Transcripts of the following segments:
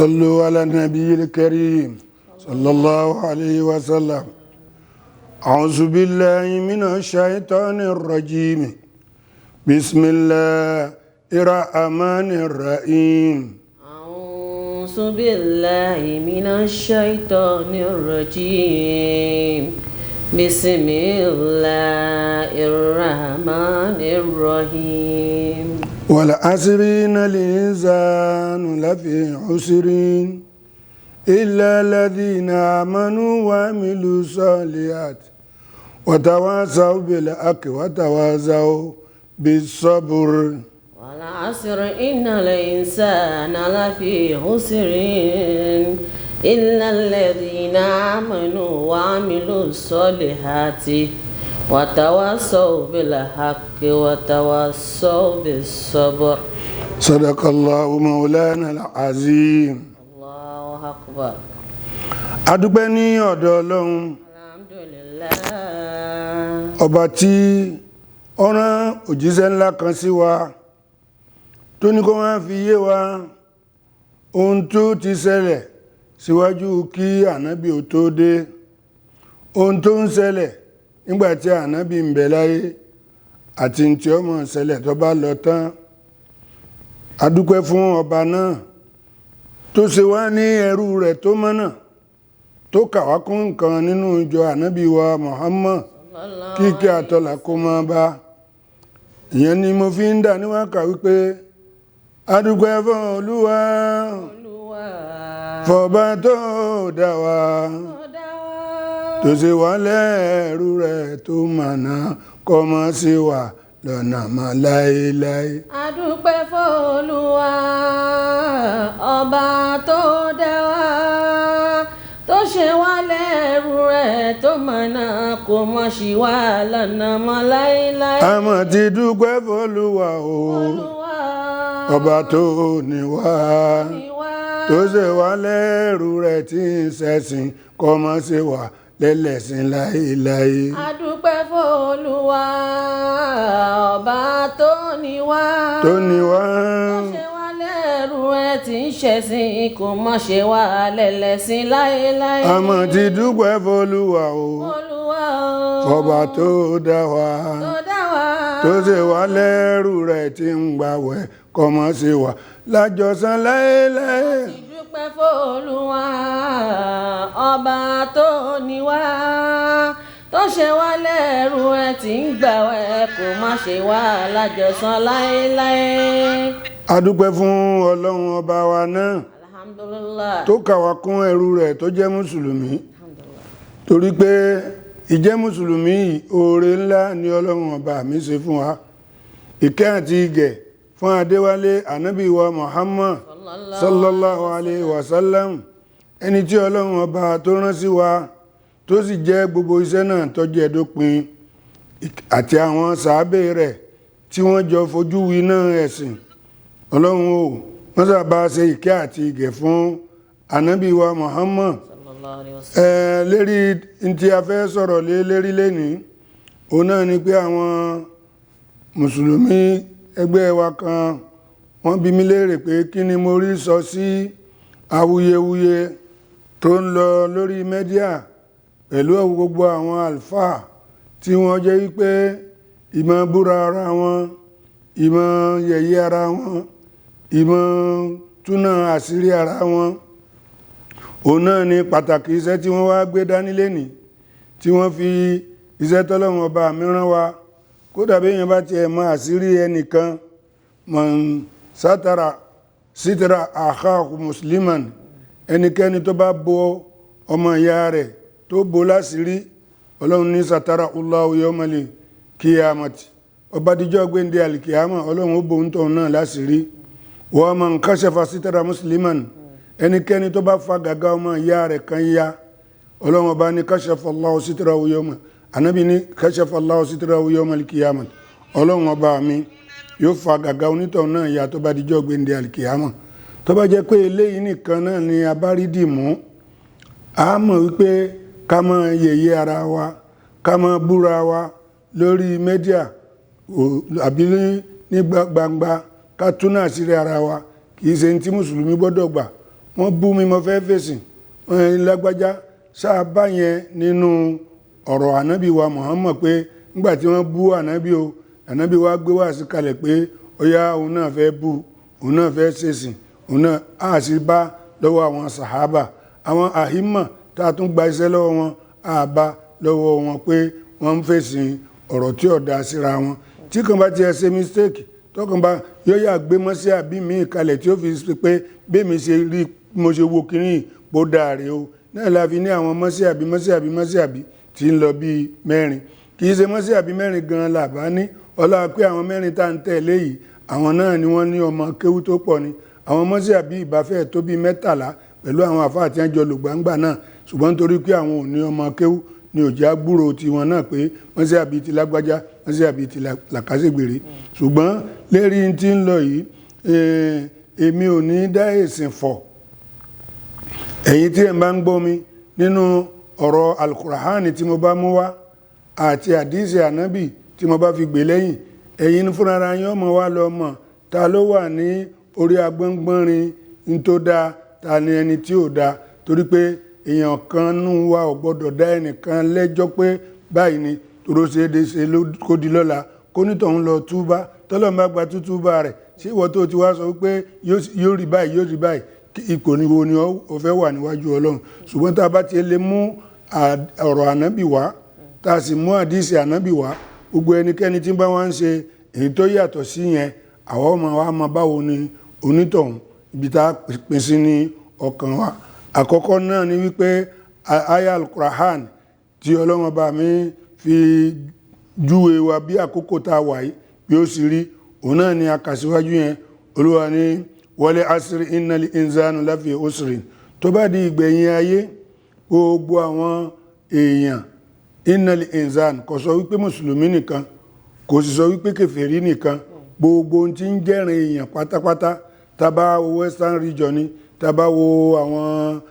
صلوا على النبي الكريم صلى الله عليه وسلم. أعوذ بالله من الشيطان الرجيم. بسم الله الرحمن الرحيم. أعوذ بالله من الشيطان الرجيم. بسم الله الرحمن الرحيم. والعصر إن الإنسان لفي خسر إلا الذين آمنوا وعملوا الصالحات وتواصوا بالحق وتواصوا بالصبر. والعصر إن الإنسان لفي خسر إلا الذين آمنوا وعملوا الصالحات وتواصوا بالحق وتواصوا بالصبر. صدق الله مولانا العظيم. الله أكبر. A dúpẹ́ ní ọ̀dọ̀ Ọlọ́run, الحمد لله. ọba tí ó rán òjíṣẹ́ ńlá kan sí wa, tó ní kó wá fi yé wa ohun tó ti ṣẹlẹ̀ síwájú kí ànábì ó tó dé, ohun tó ń ṣẹlẹ̀ nígbàtí ànábì ń bẹ láyé, àti tí ó máa ṣẹlẹ̀ tó bá lọ tán. A dúpẹ́ fún ọba náà tó ṣe wá ní ẹrú rẹ̀ tó mọ́nà, tó kà wá kún nǹkan nínú ìjọ ànábì wa Muhammad, kíkẹ́ àtọ́là kó máa bá. Ìyẹn ni mo fi ń dà níwáka wípé a dúpẹ́ fún Olúwa, Olúwa, fọba tó dá wa, tó dá wa, tó ṣe wá lẹ́rú rẹ̀ tó mọ̀nà, kó má ṣì wá lọ́nà mọ́ láéláé. A dúpẹ́ f'Olúwa, ọba tó dá wa, tó ṣe wá lẹ́rú rẹ̀ tó mọ̀nà, kó má ṣì wá lọ́nà mọ́ láéláé. A mà ti dúpẹ́ f'Olúwa o, Olúwa, ọba tó ní wá, ní wá, tó ṣe wá lẹ́rú rẹ̀ tí ń ṣẹ̀sìn, kó má ṣe wá lẹ́lẹ́sìn láéláé. A dúpẹ́ f'Olúwa, ọba tó ní wá, tó ní wá, tó ṣe wá lẹ́rú rẹ̀ tí ń ṣẹ̀sìn, kó má ṣe wá lẹ́lẹ́sìn láéláé. A mà ti dúpẹ́ f'Olúwa o, Olúwa o, ọba tó dá wa, tó dá wa, tó ṣe wá lẹ́rú rẹ̀ tí ń gbàwẹ̀, kó má ṣe wá lájọsán láéláé. Ti dúpẹ́ f'Olúwa, ọba tó ní wá, tó ṣe wá lẹ́rú ẹ̀ tí ń gbàwẹ̀, kó má ṣe wá lájọsán láéláé. A dúpẹ́ fún Ọlọ́run ọba wa náà Alhamdulillah. tó kà wá kún ẹrú rẹ̀ tó jẹ́ mùsùlùmí, Alhamdulillah. torí pé ìjẹ́ mùsùlùmí yìí, oore ńlá ni Ọlọ́run ọba mi ṣe fún wa. Ìkẹ́ àti ìgẹ̀ fún Adéwálé ànábì wa Muhammad sallallahu alayhi wa sallam, ẹni tí Ọlọ́run ọba tó rán sí wa, tó sì jẹ́ gbogbo iṣẹ́ náà tó jẹ́ dópin, àti àwọn sàábé rẹ̀ tí wọ́n jọ fojú winá ẹ̀sìn. Ọlọ́run o, wọ́n sábà ṣe ìkẹ́ àti ìgẹ̀ fún ànábì wa Muhammad. Sallallahu alayhi wa sallam. Lérí tí a fẹ́ sọ̀rọ̀ lé lérí lénìí, òun náà ni pé àwọn mùsùlùmí ẹgbẹ́ wa kan, wọ́n bi mí léèrè pé kí ni mo rí sọ sí awuyewuye tó ń lọ lórí media pẹ̀lú gbogbo àwọn àlùfáà tí wọ́n jẹ́ wípé ìmọ̀ búra ara wọn, ìmọ̀ yẹ̀yẹ́ ara wọn, ìmọ̀ túnà àṣírí ara wọn. Òun náà ni pàtàkì iṣẹ́ tí wọ́n wá gbé dání lénìí, tí wọ́n fi iṣẹ́ tọ́lọ́run ọba mi rán wa. Kódà bí èèyàn bá tiẹ̀ mọ àṣírí ẹnìkan, mọ̀ sátara sítara akhahu musliman, ẹnikẹ́ni tó bá bo ọmọ ìyá rẹ̀, tó bo láṣìírí, Ọlọ́run ní satara Allahu yawmal qiyamati, ọba díjọ́ gbéǹde àlìkìyàmọ̀, Ọlọ́run ó bo ń tọ̀ náà láṣìírí. Wa man kashafa sítara musliman, ẹnikẹ́ni tó bá fa gàgà ọmọ ìyá rẹ̀ kan ya, Ọlọ́run ọba ní kashafa Allahu sítara yawma, ànábì ní kashafa Allahu sítara yawmal qiyamati, Ọlọ́run ọba mi yóò fa gàgà onítọ̀ náà ya tó bá díjọ́ gbéǹde àlìkìyàmọ̀. Tó bá jẹ́ pé eléyìí nìkan náà ni a bá rí dì mú, a mọ̀ wípé ká máa yẹ̀yẹ́ ara wa, ká máa búra wa lórí media àbí ní gbangba, ká túnà àṣírí ara wa, kì í ṣe ní tí mùsùlùmí gbọ́dọ̀ gbà. Wọ́n bú mi, mo fẹ́ fèsì. Wọ́n ní lágbájá sáà bá yẹn nínú ọ̀rọ̀ ànábì wa Muhammad pé nígbà tí wọ́n bú ànábì o, ànábì wa gbé wá sí kalẹ̀ pé ó yá, òun náà fẹ́ bú, òun náà fẹ́ ṣèsìn, òun náà á sì bá lọ́wọ́ àwọn sàhábà, àwọn àhímà tá a tún gba iṣẹ́ lọ́wọ́ wọn, á bá lọ́wọ́ wọn pé wọ́n ń fèsì ọ̀rọ̀ tí ò da síra wọn. Tí kan bá tiẹ̀ ṣe mistake, tọkàn bá yóò yà gbé mọ́sí àbí míì kalẹ̀ tí ó fi ṣe pé bẹ́ẹ̀ ṣe rí, mo ṣe wo kínní bó dáa rèé o. Náà la fi ní àwọn mọ́sí àbí mọ́sí àbí mọ́sí àbí tí ń lọ bíi mẹ́rin. Kì í ṣe mọ́sí àbí mẹ́rin gan-an là bá ní ọlá pé àwọn mẹ́rin tá à ń tẹ̀lé yìí, àwọn náà ni wọ́n ní ọmọ kéwú tó pọ̀ ni. Àwọn mọ́sí àbí ìbáfẹ́ tó bíi 13 pẹ̀lú àwọn àfáà tí wọ́n jọ lògbàǹgbà náà, ṣùgbọ́n nítorí pé àwọn ò ní ọmọ kéwú ni òjá gbúrò tiwọn náà pé mọ́sí àbí ti lágbájá, mọ́sí àbí ti làkàṣègbèrè. Ṣùgbọ́n lérí tí ń lọ yìí, èmi ò ní dá èsìn fọ̀. Ẹ̀yin tí ẹ̀ bá ń gbọ́ mi, nínú ọ̀rọ̀ alukurahani tí mo bá mú wá àti àdísì ànábì tí mo bá fi gbé lẹ́yìn, ẹ̀yin fúnra yín ọmọ wa lọ mọ̀ ta ló wà ní orí agbọ́ngbọ́nrin ní tó dáa, ta ni ẹni tí ò dáa, torí pé èèyàn kan nù wa ò gbọ́dọ̀ dá ẹnìkan lẹ́jọ́ pé báyìí ni tòró ṣe é de ṣe kó di lọ́la kó nítọ̀hún lọ túbá, tọ́lọ́run bá gba tútúbá rẹ̀. Ṣé ìwọ tó ti wá sọ wípé yóò rí báyìí, yóò rí báyìí, ipò ni wo ni ó fẹ́ wà níwájú Ọlọ́run? Ṣùgbọ́n tá a bá ti lè mú ọ̀rọ̀ ànábì wá, tá a sì mú àdísì ànábì wá, gbogbo ẹnikẹ́ni tí bá wá ń ṣe èyí tó yàtọ̀ sí yẹn, àwọn ọmọ wa mọ báwo ni onítọ̀hún, ibi tá a pín sí ní ọkàn wa. Àkọ́kọ́ náà ni wípé aya al-Qur'an tí Ọlọ́run ọba mi fi júwe wa bí àkókò tá a wà yìí bí ó sì rí, òun náà ni a kà síwájú yẹn. Olúwa ní wal asri innal insana lafi usrin. Tó bá di ìgbẹ̀yìn ayé, gbogbo àwọn èèyàn, innal insana, kò sọ wípé mùsùlùmí nìkan, kò sì sọ wípé kèfèrí nìkan, gbogbo ohun tí ń jẹ́rìn èèyàn pátápátá. Tá bá wo Western region ni, tá bá wo àwọn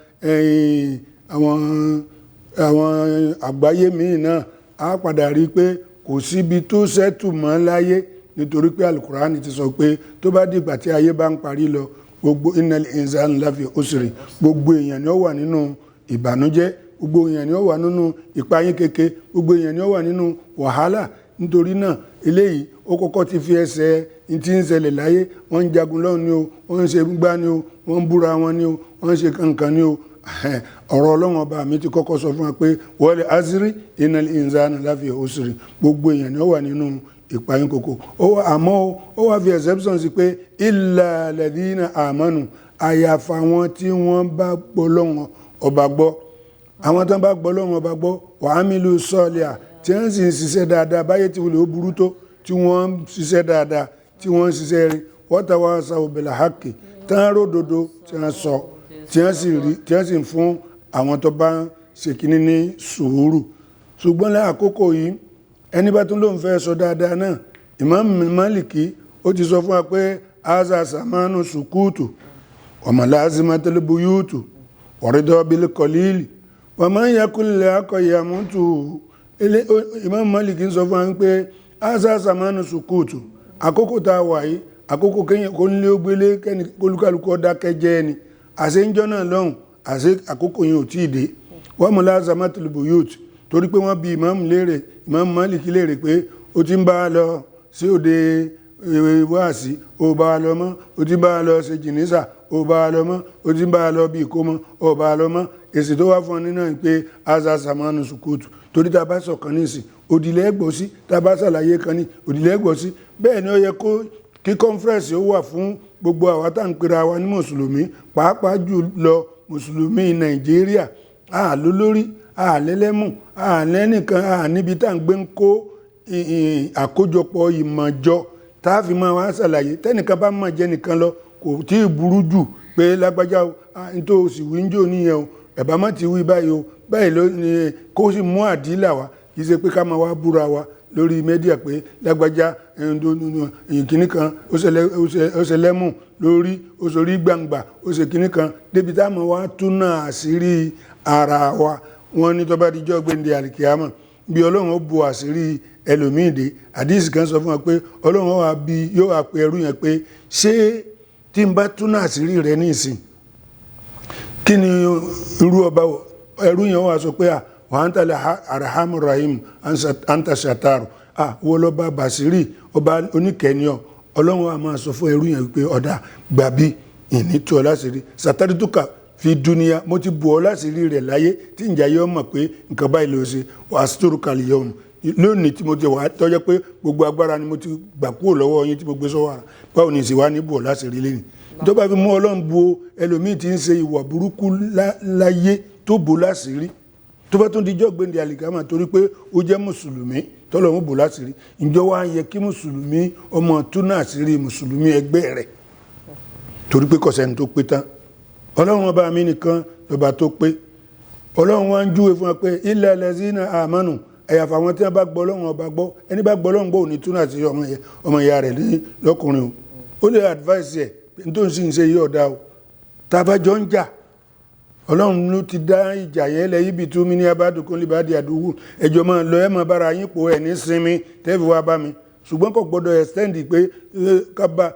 àgbáyé míì náà, á padà rí i pé kò síbi tó ṣẹ́tù mọ́ láyé, nítorí pé alukurani ti sọ pé tó bá dìgbà tí ayé bá ń parí lọ, gbogbo innal insana lafi usri, gbogbo èèyàn ni ó wà nínú ìbànújẹ́, gbogbo èèyàn ni ó wà nínú ìpayín keke, gbogbo èèyàn ni ó wà nínú wàhálà. Nítorí náà eléyìí ó kọ́kọ́ ti fi ẹsẹ̀ tí ń ṣẹlẹ̀ láyé. Wọ́n ń jagun lọ́hùn ni o, wọ́n ń ṣe gbá ni o, wọ́n ń búra wọn ni o, wọ́n ń ṣe kankan ni o. Ọ̀rọ̀ Ọlọ́run ọba mi ti kọ́kọ́ sọ fún wa pé wal asri innal insana lafi usri, gbogbo èèyàn ni ó wà nínú ìpayín koko. Àmọ́ ó wá fi exception sí pé illa alladhina amanu, àyàfà wọn tí wọ́n bá gbọ́ Ọlọ́run ọba gbọ́. Àwọn tó bá gbọ́ Ọlọ́run ọba gbọ́, wa amilu soliha, tí wọ́n sì ń ṣiṣẹ́ dáadáa, báyé tí wọlé ó burú tó, tí wọ́n ń ṣiṣẹ́ dáadáa, tí wọ́n ń ṣiṣẹ́ rí, watawasaw bil haqqi, tí wọ́n ródodo tí wọ́n sọ, tí wọ́n sì rí, tí wọ́n sì ń fún àwọn tó bá ń ṣe kínní ní sùúrù. Ṣùgbọ́n ní àkókò yìí, ẹni bá tún lóun fẹ́ sọ dáadáa náà, Imam Maliki ó ti sọ fún wa pé aza samanu sukutu wa malazimatul buyutu wa ridha bil qalili wa man yakul haqa yamutu. Imam Maliki ń sọ fún wa pé aza samanu sukutu, àkókò tá a wà yìí, àkókò kéèyàn kó nílé ó gbélé, kẹ́ni kólúkálukú ó dákẹ́ jẹ́ ni. Àṣẹ ń jọ́ náà lọ́hùn, àṣẹ àkókò yẹn ò tí ì dé. Wa mulazamatul buyut, torí pé wọ́n bi Imam léèrè, Imam Maliki léèrè pé ó ti ń bá a lọ sí òde wáàsí, ó bá a lọ mọ́, ó ti ń bá a lọ ṣe jìnnìsà, ó bá a lọ mọ́, ó ti ń bá a lọ bí ìkómọ, ó bá a lọ mọ́. Èsì tó wá fún ọ nínú pé aza samanu sukutu, torí tá a bá sọ̀kan ní ìsìn, òdìlẹ̀ ẹ̀gbọ́ sí, tá a bá ṣàlàyé kan ní òdìlẹ̀ ẹ̀gbọ́ sí. Bẹ́ẹ̀ ni ó yẹ kó kí conference ó wà fún gbogbo àwa tá à ń pera wa ní mùsùlùmí, pàápàá jù lọ mùsùlùmí Nàìjíríà. Àlólórí, àlẹ́lẹ́mù, àlẹ́nìkan, àníbi tá à ń gbé ń kó àkójọpọ̀ ìmọ̀jọ tá a fi máa wá ṣàlàyé. Tẹ́nìkan bá mọ̀ jẹ́ nìkan lọ, kò tí ì burú jù pé lágbájá o, nítorí o sì wí ń jò níyẹn o, ẹ̀bá má ti wí báyìí o, báyìí ló ní kó sì mú àdílà wá. Kì í ṣe pé ká máa wá búra wa lórí mẹ́díà pé lágbájá kìnnì kan ó ṣe lẹ́mù lórí, ó ṣorí gbangba, ó ṣe kìnnì kan, débi tá a máa wá túnà àṣírí ara wa. Wọ́n ní tó bá dijọ́ gbẹ̀ndẹ̀ àlìkíyàmọ̀, bí Ọlọ́run ó bu àṣírí ẹlòmíì dé. Àdísì kan sọ fún wa pé Ọlọ́run wá bí yóò wá pe ẹrú yẹn pé ṣé tí n bá túnà àṣírí rẹ ní ìsìn, Kí ni irú ọba ẹrú yẹn wà sọ pé à wa anta arhamur rahim anta sataru, à wọ́n lọ́ba Basiri, ọba oníkẹ́niọ́. Ọlọ́run a máa sọ fún ẹrú yẹn pé ọ̀dà gbàbí ìní tú ọ láṣìírí, sàtàrítùkà fi dúníyà, mo ti bù ọ láṣìírí rẹ̀ láyé tí ń jayé ọmọ pé nǹkan báyìí ló ṣe, wàá sítórùkàlì yọ̀hún lónìí tí mo ti wà tọ́jọ́ pé gbogbo agbára ni mo ti gbà kúrò lọ́wọ́ yín tí mo gbé sọ́wọ́ ara, báwo ni ìsìnwá ní bù ọ láṣìírí lẹ́yìn tó bá fi mú Ọlọ́run bu ẹlòmíì tí ń ṣe ìwà burúkú láyé tó bò láṣìírí, tó bá tún dijọ́ gbẹ̀ndẹ̀ àlìkámà torí pé ó jẹ́ mùsùlùmí tọ́lọ́run bò láṣìírí, ǹjọ́ wá yẹ kí mùsùlùmí ọmọ túnà àṣírí mùsùlùmí ẹgbẹ́ rẹ̀ torí pé kò sẹ́ni tó pé tán. Ọlọ́run ọba mi nìkan lọ́ba tó pé. Ọlọ́run wá ń júwe fún wa pé ilẹ̀ lẹ́sìnà àmánù, àyàfà àwọn tí wọ́n bá gbọ́ Ọlọ́run ọba gbọ́. Ẹni bá gbọ́ Ọlọ́run gbọ́ ò ní túnà àṣírí ọmọ ìyá rẹ̀ ní lọ́kùnrin o. Ó lè advice ẹ̀ tó ń sì ń ṣe yí ọ̀dà o. Tá a bá jọ ń jà, Ọlọ́run ló ti dá ìjà yẹn lẹ ibi tú mi ní abádùkún libadi àdúgbò, ẹjọ́ máa lọ ẹ máa bára yín pò ẹ̀ ní sinmi tẹ́fì wá bá mi. Ṣùgbọ́n kò gbọ́dọ̀ extend pé kaba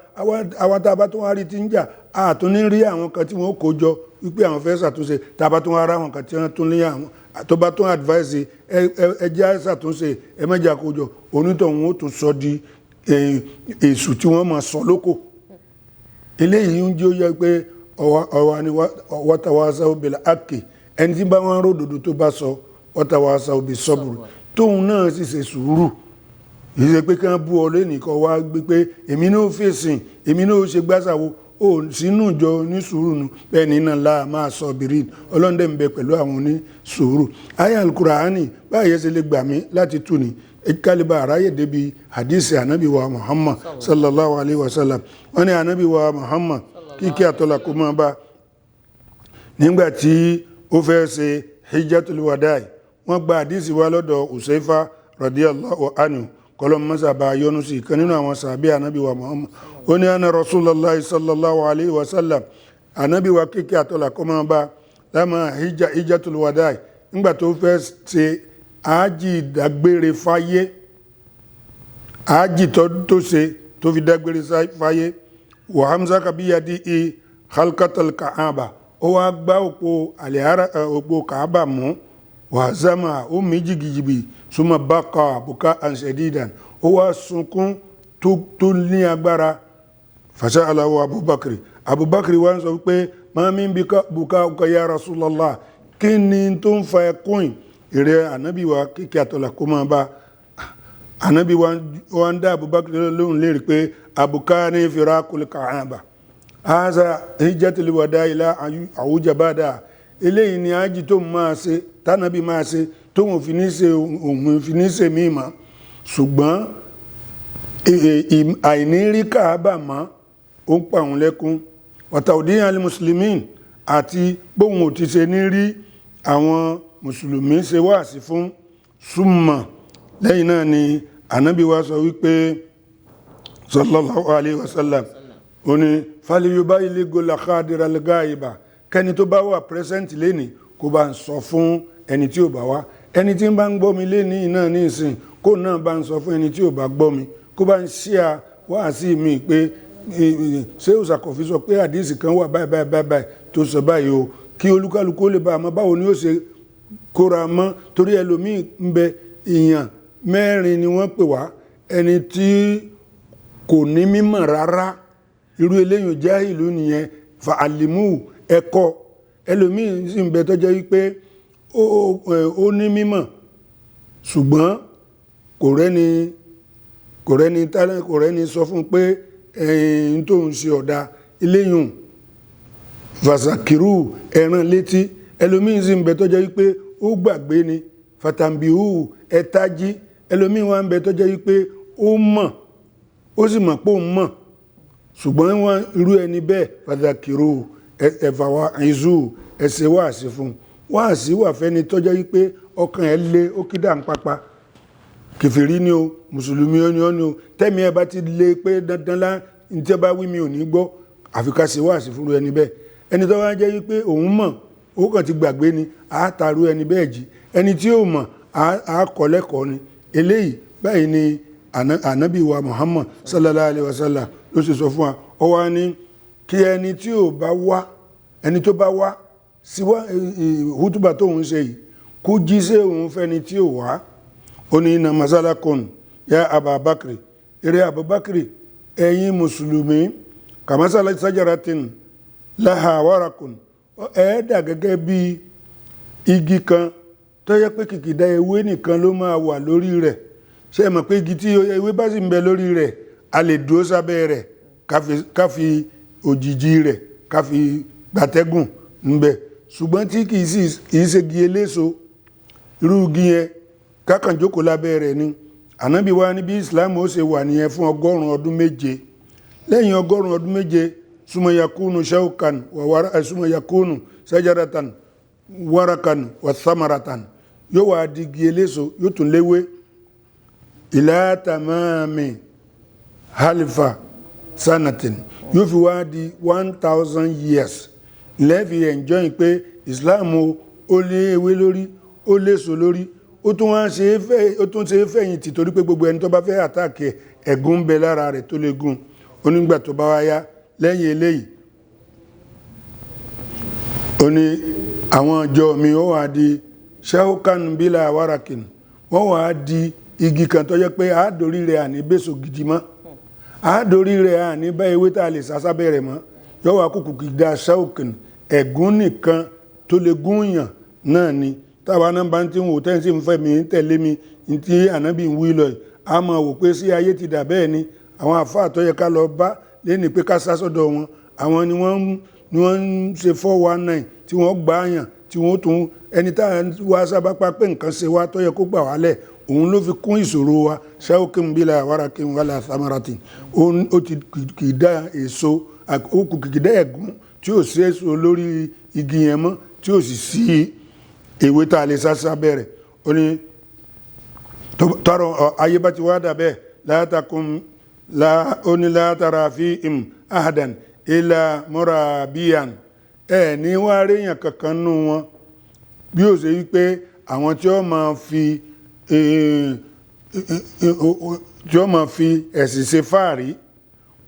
àwa tá a bá tún wá rí ti ń jà, a tún ní rí àwọn kan tí wọ́n kó jọ wípé àwọn fẹ́ ṣàtúnṣe. Tá a bá tún wá rá àwọn kan tí wọ́n tún ní àwọn tó bá tún advice ẹ jẹ́ ṣàtúnṣe, ẹ má jà kó jọ, onítọ̀hún ó tún sọ di èṣù tí wọ́n máa sọ lóko. Eléyìí ń jẹ́ ó yẹ pé ọ̀wà ni watawasaw bil haqqi, ẹni tí bá wọn ròdòdó tó bá sọ watawasaw bis sabr, tóun náà sì ṣe sùúrù. Yìí ṣe pé kí wọ́n bú ọ lẹ́nìí kan wá gbé pé èmi náà fèsì, èmi náà ṣe gbàṣàwò, ó sínú ìjọ ní sùúrù nu. Bẹ́ẹ̀ ni iná láà máa sọ bìrì, Ọlọ́run dẹ̀ ń bẹ pẹ̀lú àwọn oní sùúrù. Ayé alukurani báyìí ṣe lè gbà mí láti tù ní kálíbà àráyè débi hadisi anabi wa Muhammad sallallahu alayhi wa sallam. Wọ́n ní anabi wa Muhammad kíkẹ́ àtọ́là kó máa bá, nígbà tí ó fẹ́ ṣe hijjatul wadai, wọ́n gba hadisi wa lọ́dọ̀ Usaifa radiyallahu anhu, kọlọ́n mọ́sá bá yọ́nú sí, kan nínú àwọn sàbí anabi wa Muhammad. Ó ní ana rasulallah sallallahu alayhi wa sallam, anabi wa kíkẹ́ àtọ́là kó máa bá, lámà hijjatul wadai, nígbà tó fẹ́ ṣe ájì dágbére fáyé, ájì tó ṣe tó fi dágbére fáyé, wa hamza kabiyadi i halkatal kaaba, ó wá gbá òpó àlẹ́hàrá òpó kaaba mú, wà zama ó mí jìgìjìbì, súnmọ́ bákà buka ansẹ̀dídàn, ó wá sunkún tó ní agbára. Fàṣà aláwọ̀ Abubakar, Abubakar wá ń sọ pé mami buka uka ya Rasulallah, kí ni tó ń fa ẹkún ìrẹ́ ànábì wa kíkẹ́ àtọ́là kó máa bá? Ànábì wa ń dá Abubakar lóhùn léèrè pé abuka ní firakul kaaba haza hijjatul wada ila àwùjábádà, eléyìí ni ájì tó máa ṣe tánàbí máa ṣe tó òun fi ní ṣe òun fi ní ṣe míì mọ́, ṣùgbọ́n àìní rí káàbà mọ́ ó ń pa òun lẹ́kún, wàtàùdíyàn al-muslimin, àti bóun ò ti ṣe ní rí àwọn mùsùlùmí ṣe wáàsí fún súnmọ̀. Lẹ́yìn náà ni ànábì wa sọ wípé sallallahu alayhi wa sallam, ó ní faliyuba iligola khadira al-gaiba, kẹ́ni tó bá wà present lẹ́ni kó bá ń sọ fún ẹni tí ò bá wá, ẹni tí ń bá ń gbọ́ mi lẹ́ni náà ní ìsìn kó náà bá ń sọ fún ẹni tí ò bá gbọ́ mi, kó bá ń ṣíà wáàsí mi pé ṣé òṣàkọ̀fí sọ pé àdísì kan wà báyìí báyìí báyìí tó sọ báyìí o, kí olúkálukú ó lè bá a mọ̀ báwo ni ó ṣe kóra mọ́. Torí ẹlòmíì ń bẹ, ìyàn mẹ́rin ni wọ́n pè wá, ẹni tí kò ní mímọ̀ rárá, irú eléyìí jẹ́ ìlú nìyẹn, fa àlìmú ẹ̀kọ́. Ẹlòmíì sì ń bẹ tó jẹ́ wípé ó ní mímọ̀ ṣùgbọ́n kò rẹ́ni sọ fún pé ẹ̀yìn tó ń ṣe ọ̀dà, eléyìí fàṣàkìrú ẹran létí. Ẹlòmíì sì ń bẹ tó jẹ́ wípé ó gbàgbé ni, fàtàǹbìhù ẹ̀tají. Ẹlòmíì wà ń bẹ tó jẹ́ wípé ó mọ̀, ó sì mọ̀ pé òun mọ̀, ṣùgbọ́n wọn irú ẹni bẹ́ẹ̀ fàṣàkìrú ẹ̀fà wa ìzú ẹ̀ṣẹ̀ wáàsí fún wáàsí wà fẹ́ni tó jẹ́ wípé ọkàn ẹ̀ lé, ó kí dà ń pápá, kèfèrí ni o, mùsùlùmí ni ó ní o, tẹ́mi ẹ bá ti lé pé dandan lá ní tí ẹ bá wí mi ò ní gbọ́, àfi ká ṣe wáàsí fún ẹni bẹ́ẹ̀. Ẹni tó wá jẹ́ wípé òun mọ̀, ó kàn ti gbàgbé ni, á taru ẹni bẹ́ẹ̀ jí. Ẹni tí ó mọ̀, á kọ́ lẹ́kọ̀ọ́ ni. Eléyìí báyìí ni ànábì wa Muhammad sallallahu alayhi wa sallam ló ṣe sọ fún wa. Ó wá ní kí ẹni tí ò bá wá, ẹni tó bá wá síwá hútùbà tóun ṣe yìí kó jíṣẹ́ òun fẹ́ni tí ò wá. Ó ní iná masalakun ya Abubakar, eré Abubakar, ẹ̀yin mùsùlùmí, kàmásálà sajaratin laha warakun, ẹ̀ẹ́dà gẹ́gẹ́ bí igi kan tó yẹ pé kìkìdá ewé nìkan ló máa wà lórí rẹ̀. Ṣé ẹ mọ̀ pé igi tí ewé bá sì ń bẹ lórí rẹ̀, a lè dúró sábẹ́ rẹ̀ ká fi òjìji rẹ̀ ká fi gbàtẹ́gùn ń bẹ. Ṣùgbọ́n tí kì í ṣe igi eléso, irú igi yẹn kákan jókòó lábẹ́ rẹ̀ ni. Ànábì wa ní bí Islam ó ṣe wà nìyẹn fún 700 ọdún. Lẹ́yìn 100 ọdún, sumayakunu shaukan wa sumayakunu sajaratan warakan wa samaratan, yóò wá di igi eléso, yóò tún léwé ìlà tamami halifa sanatin, yóò fi wá di 1,000 years lẹ́ẹ̀fi enjoy pé Islam ó lé ewé lórí, ó léso lórí, ó tún wá ṣe é fẹ́, ó tún ṣe é fẹ̀yìntì, torí pé gbogbo ẹni tó bá fẹ́ attack ẹ̀gún ń bẹ lára rẹ̀ tó lè gún. Onígbà tó bá wá yá lẹ́yìn eléyìí, ó ní àwọn ìjọ mi ó wà di shaukan bila warakin, wọ́n wà á di igi kan tó jẹ́ pé àádórí rẹ̀ àní bẹ́sọ̀ gidi mọ́, àádórí rẹ̀ àní bá ewé tá a lè sá sábẹ́ rẹ̀ mọ́, yóò wá kúkú kìdá shaukan, ẹ̀gún nìkan tó lè gún yàn náà ni. Táwa náà bá ń tí ń wò tẹ́ǹsì ń fẹ́ mi ń tẹ̀lé mi ní tí ànábì ń wí lọ yìí, a máa wò pé sí ayé ti dà bẹ́ẹ̀ ni. Àwọn àfáà tó yẹ ká lọ bá lẹ́ni pé ká sá sọ́dọ̀ wọn, àwọn ni wọ́n ń ṣe 419 tí wọ́n gbà yàn, tí wọ́n tún ẹni tá à ń wá sábà pa pé nǹkan ṣe wá tó yẹ kó gbà wálẹ̀, òun ló fi kún ìṣòro wa. Ṣáókè bílà wàràkè wàlà samarati, ó ti kì í dá èso, ó kù kìkì dá ẹ̀gún tí ò sí èso lórí igi yẹn mọ́, tí ò sì sí ewé tá a lè sá sábẹ́ rẹ̀. Ó ní tọrọ ayé bá ti wá dà bẹ́ẹ̀ látàkùn, ó ní látara fi im ahadan ilà mọ́rabiyan, ẹ̀ ní wá réyàn kankan nù wọn bí ó ṣe wípé àwọn tí ó máa fi ẹ̀sìn ṣe fáàrí,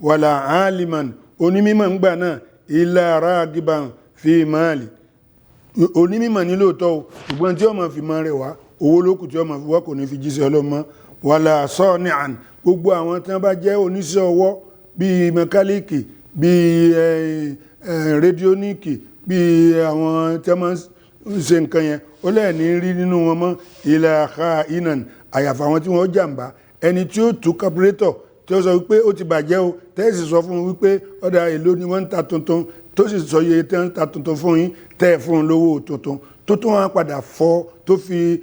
wàlà aliman, onímọ̀ ńgbà náà, ilà ragiban fi máàlì, onímọ̀ ní lóòótọ́ o, ṣùgbọ́n tí ó máa fi máa rẹ̀ wá owó lókù tí ó máa fi wá, kò ní fi jíṣẹ́ ọlọ́mọ, wàlà sọ́ọ̀nì àn, gbogbo àwọn tí wọ́n bá jẹ́ oníṣẹ́ ọwọ́ bíi mẹkáníìkì, bíi rédíóníìkì, bíi àwọn tí wọ́n máa ń ṣe nǹkan yẹn, ó lẹ́ẹ̀ní rí nínú wọn mọ́ ilẹ̀ àká inan, àyàfà àwọn tí wọ́n jàǹbá ẹni tí ó tú carburetor, tí ó sọ wípé ó ti bàjẹ́ o, tẹ́sí sọ fún un wípé ọ̀dà èlò ni wọ́n ń ta tuntun, tó sì sọ iye tí wọ́n ń ta tuntun fún yín, tẹ́ ẹ̀ fún un lówó tuntun, tó tún wá padà fọ, tó fi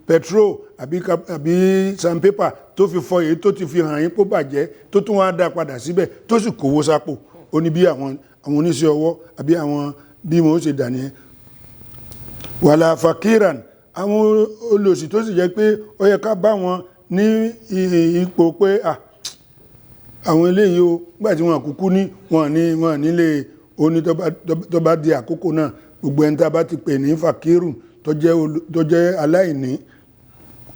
petrol àbí sandpaper tó fi fọ èyí tó ti fi hàn yín kó bàjẹ́, tó tún wá dá padà síbẹ̀, tó sì kówó sápò. Ó ní bí àwọn oníṣẹ́ ọwọ́ àbí àwọn bí wọ́n ṣe dà nìyẹn. Wàlà fakiran, àwọn olòṣì tó sì jẹ́ pé ó yẹ ká bá wọn ní ipò pé àwọn eléyìí o, nígbà tí wọn kúkú ní wọn ní wọn nílé oní, tó bá di àkókò náà, gbogbo ẹni tá a bá ti pè ní fakiru tó jẹ́ aláìní,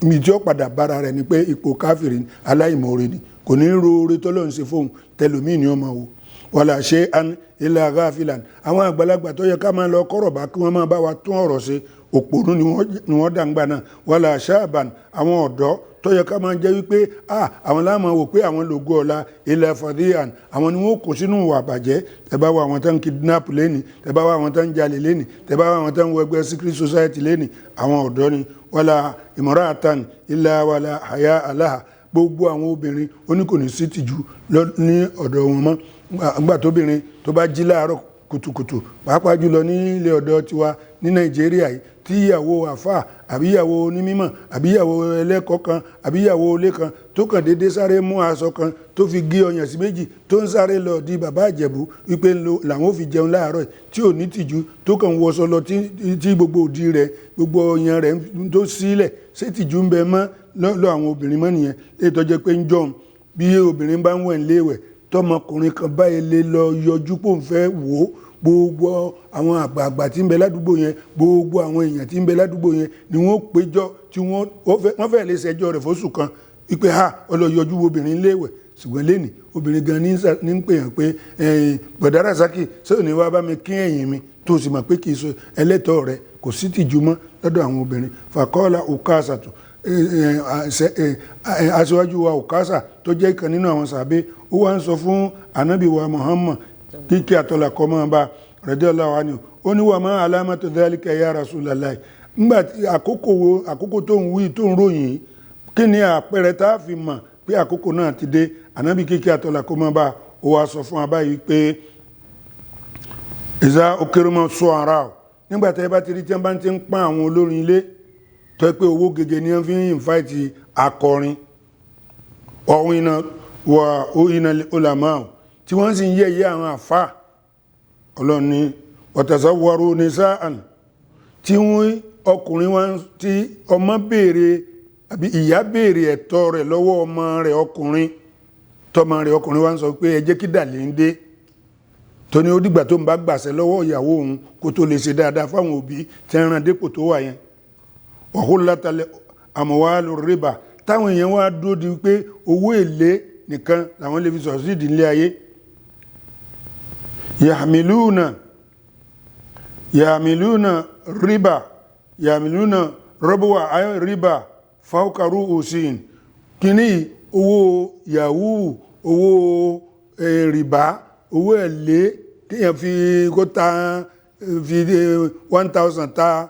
ibi tí ó padà bára rẹ̀ ni pé ipò káfìrí, aláìmoore ni, kò ní ro oore tọ́lọ́run ṣe fóun, tẹlòmíì ni ó máa wò. Wàlà ṣe an ilà gáfìlàn, àwọn àgbàlagbà tó yẹ ká máa lọ kọ́rọ̀ bá kí wọ́n máa bá wa tún ọ̀rọ̀ ṣe, òpònú ni wọ́n dàgbà náà. Wàlà ṣáàbàn, àwọn ọ̀dọ́ tó yẹ ká máa jẹ́ wípé àwọn láàmú wò pé àwọn lògo ọ̀la, ilẹ̀ fàdíyàn, àwọn ni wọ́n kó sínú ìwà àbàjẹ́. Tẹ́ bá wà àwọn tó ń kidnap lẹ́ni, tẹ́ bá wà àwọn tó ń jalè lẹ́ni, tẹ́ bá wà àwọn tó ń wọ ẹgbẹ́ secret society lẹ́ni, àwọn ọ̀dọ́ ni. Wàlà ìmọ̀ràn ilà wàlà àyà aláhà, gbogbo àwọn obìnrin oníkòní sí tìjú ní ọ̀dọ̀ wọn mọ́. Àgbà tóbìnrin tó bá jí láàárọ̀ kùtùkùtù, pàápàá jùlọ nílé ọ̀dọ̀ tiwa ní Nàìjíríà yìí, tí ìyàwó àfà àbí ìyàwó onímọ̀ àbí ìyàwó ẹlẹ́kọ̀ọ́ kan àbí ìyàwó ilé kan tó kàn déédé sáré mú aṣọ kan tó fi gé ọyàn sí méjì, tó ń sáré lọ di bàbá Ìjẹ̀bú wípé làwọn ò fi jẹun láàárọ̀, tí ò ní tìjú, tó kàn wọṣọ lọ, tí gbogbo òdì rẹ̀, gbogbo ọyàn rẹ̀ tó sílẹ̀, ṣé tìjú ń bẹ mọ́ lọ́ àwọn obìnrin mọ́ nìyẹn? Lè tọ́jẹ́ pé ń jọun bí obìnrin bá ń wẹ̀ ń léwẹ̀, tọmọkùnrin kan báyìí lè lọ yọjú pò ń fẹ́ wò ó, gbogbo àwọn àgbààgbà tí ń bẹ ládùúgbò yẹn, gbogbo àwọn èèyàn tí ń bẹ ládùúgbò yẹn ni wọ́n péjọ tí wọ́n fẹ́ lè ṣẹjọ́ rẹ̀ fóṣù kan wípé ha, ọlọ́yọjú obìnrin léwẹ̀. Ṣùgbọ́n lẹ́nì obìnrin gan ní ń pè hàn pé bọ̀dá Rasaki ṣé ò ní wá bá mi kín ẹ̀yìn mi, tó sì mọ̀ pé kì í ṣe ẹlẹ́tọ̀ọ́ rẹ. Kò sí tìjú mọ́ lọ́dọ̀ àwọn obìnrin. Fàkọ́ọ́lá Ukasatu, aṣíwájú wa Ukasa tó jẹ́ ìkan nínú àwọn sàbẹ́, ó wá ń sọ fún ànábì wa Muhammad kíkẹ́ àtọ́là kọ́ máa bá radiyallahu anhu, ó ní wa ma alamatu dhalika ya Rasulallah. Ńgbà tí àkókò wo, àkókò tó ń wí tó ń ròyìn, kí ni àpẹẹrẹ tá a fi mọ̀ pé àkókò náà ti dé? Ànábì kíkẹ́ àtọ́là kọ́ máa bá ó wá sọ fún wa báyìí pé ìzá okèrèmọ sọ ara o, nígbà tí ẹ bá ti rí tí wọ́n bá ti ń pọ́n àwọn olórin ilé, tó yẹ pé owó gègé ni wọ́n fi ń ìnfàìtì akọrin ọ̀hún iná wà ó iná olàmọ́ ọ̀ tí wọ́n sì ń yẹ̀yẹ́ àwọn àfà ọlọ́ni ọ̀tẹ̀sọ́wọ́rú ní sáàn tí wọ́n ọkùnrin wọn tí ọmọ béèrè àbí ìyá béèrè ẹ̀tọ́ rẹ̀ lọ́wọ́ ọmọ rẹ̀ ọkùnrin, tọmọ rẹ̀ ọkùnrin wa ń sọ pé ẹ jẹ́ kí dàlẹ́ ń dé, tó ní ó dìgbà tó ń bá gbàṣẹ lọ́wọ́ ìyàwó òun kó tó lè ṣe dáadáa fáwọn òbí tí ń ran dépò tó wà yẹn. Ọ̀hún látàlẹ̀ àmọ̀wá rìbá táwọn èèyàn wá dúró di pé owó èlé nìkan làwọn lè fi sọ̀rọ̀ sí ìdílé ayé. Yàmìlúnà yàmìlúnà rìbá yàmìlúnà rọ́bùwà ayọ̀ rìbá fáwọkàrú òsìn kínní owó yahoo, owó rìbá, owó èlé kéèyàn fi kó ta fi 1000 ta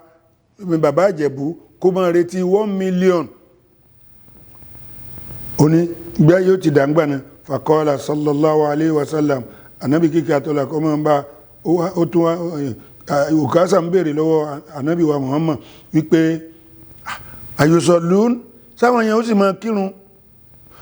bàbá Ìjẹ̀bú kó máa retí 1 million. Ó ní gbé yóò ti dàgbà náà. Fàkọ́lá sallallahu alayhi wa sallam, anabi kíkẹ́ àtọ́lá kọ́ máa ń bá ó tún wá Ukasa ń béèrè lọ́wọ́ anabi wa Muhammad wípé ayusallun, sáwọn yẹn ó sì máa kírun,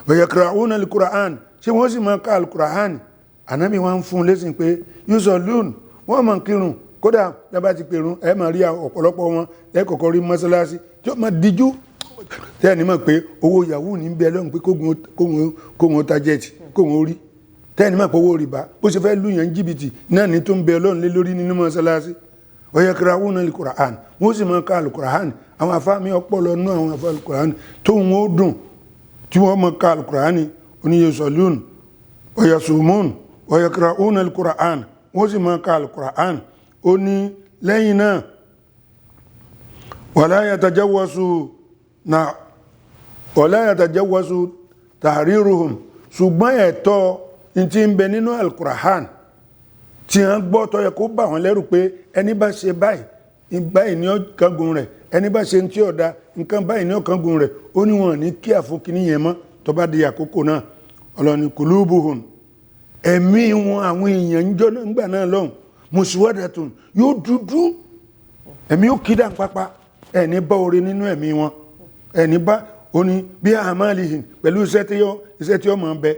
wa yaqra'una al-Qur'an, ṣé wọ́n sì máa ka al-Qur'an? Anabi wa ń fún un lésìn pé yusallun, wọ́n máa kírun, kódà dábàá ti pèrún ẹ máa rí ọ̀pọ̀lọpọ̀ wọn lẹ́kọ̀ọ́kọ́ rí mọ́sálásí tí ó máa díjú tẹ́ ẹ̀ ní mọ̀ pé owó yahoo ní bẹ́ẹ̀ lọ́hùn pé kóhun ó tajẹ́ẹ̀tì kóhun ó rí, tẹ́ ẹ̀ ní mọ̀ pé owó rìbá bó ṣe fẹ́ lùyàn jìbìtì náà ní tó ń bẹ lọ́hùn lé lórí nínú mọ́sálásí. Wa yaqra'una al-Qur'an, wọ́n sì máa ka al-Qur'an. Àwọn afáàmì ọpọlọ nú àwọn afá al-Qur'an tóhun ó dùn tí wọ́n máa ka al-Qur'an. Oníyẹsọ̀lún wa yasumun wa yaqra'una al-Qur'an, wọ́n sì máa ka al-Qur'an. Ó ní lẹ́yìn náà wala yatajawwasu na wala yatajawwasu tahriruhum, ṣùgbọ́n ẹ̀tọ́ tí ń bẹ nínú al-Qur'an tí wọ́n gbọ́ tó yẹ kó bà wọ́n lẹ́rù pé ẹni bá ṣe báyìí báyìí ní ọ̀kángun rẹ̀, ẹni bá ṣe tí ọ̀dà nǹkan báyìí ní ọ̀kángun rẹ̀, ó ní wọn ní kí àfokìní yẹn mọ́ tó bá di àkókò náà. Ọlọ́ni kulubuhum, ẹ̀mí wọn àwọn èèyàn ń jọ́ nígbà náà lọ́hùn muswadatun, yóò dúdú, ẹ̀mí ó kí dàn pápá, ẹni bá oore nínú ẹ̀mí wọn, ẹni bá ó ní bí àmàlìhìn pẹ̀lú iṣẹ́ tí ó máa bẹ.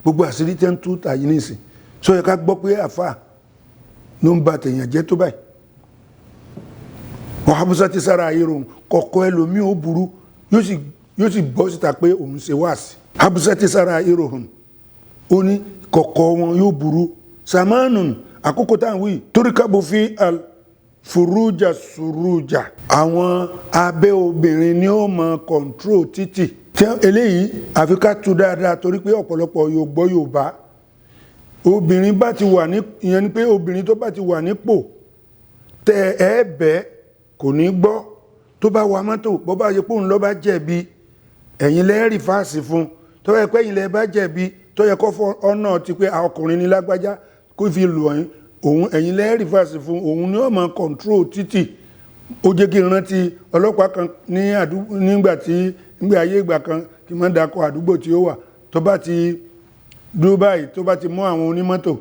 Gbogbo àṣírí tẹ́ ń tú tàyí nísìn sọ yẹ ká gbọ́ pé àfà ló ń ba tèèyàn jẹ́ tó báyìí. Wàhábùsà ti sára ayé rohun kọ̀kọ́ ẹlòmíì ó burú yóò sì bọ́ síta pé òun ṣe wáàsí. Habusa ti sára ayé rohun, ó ní kọ̀kọ́ wọn yóò burú. Samanun, àkókò tá à ń wí toríkàbù fi al furuja suruja, àwọn abẹ́ obìnrin ni ó mọ kọ̀ǹtró títì. Tí eléyìí àfi ká tú dáadáa torí pé ọ̀pọ̀lọpọ̀ yóò gbọ́ Yorùbá. Obìnrin bá ti wà ní ìyẹn ni pé obìnrin tó bá ti wà nípò tẹ ẹ bẹ́ẹ̀ kò ní gbọ́, tó bá wa mọ́tò bó bá yẹ pé òun ló bá jẹ̀bi ẹ̀yin lẹ́ rí fáàsì fún, tó yẹ pé ẹ̀yin lẹ́ bá jẹ̀bi tó yẹ kó fọ ọ̀nà ti pé ọkùnrin ní lágbájá kó fi lù ọ̀yìn òun, ẹ̀yin lẹ́ rí fáàsì fún, òun ni ó máa kọ̀ǹtró títì. Ó jẹ́ kí n rántí ọlọ́pàá kan ní àdúgbò nígbà tí nígbà ayé ìgbà kan kí n má dakọ̀ àdúgbò tí ó wà, tó bá ti dúró báyìí tó bá ti mú àwọn onímọ́tò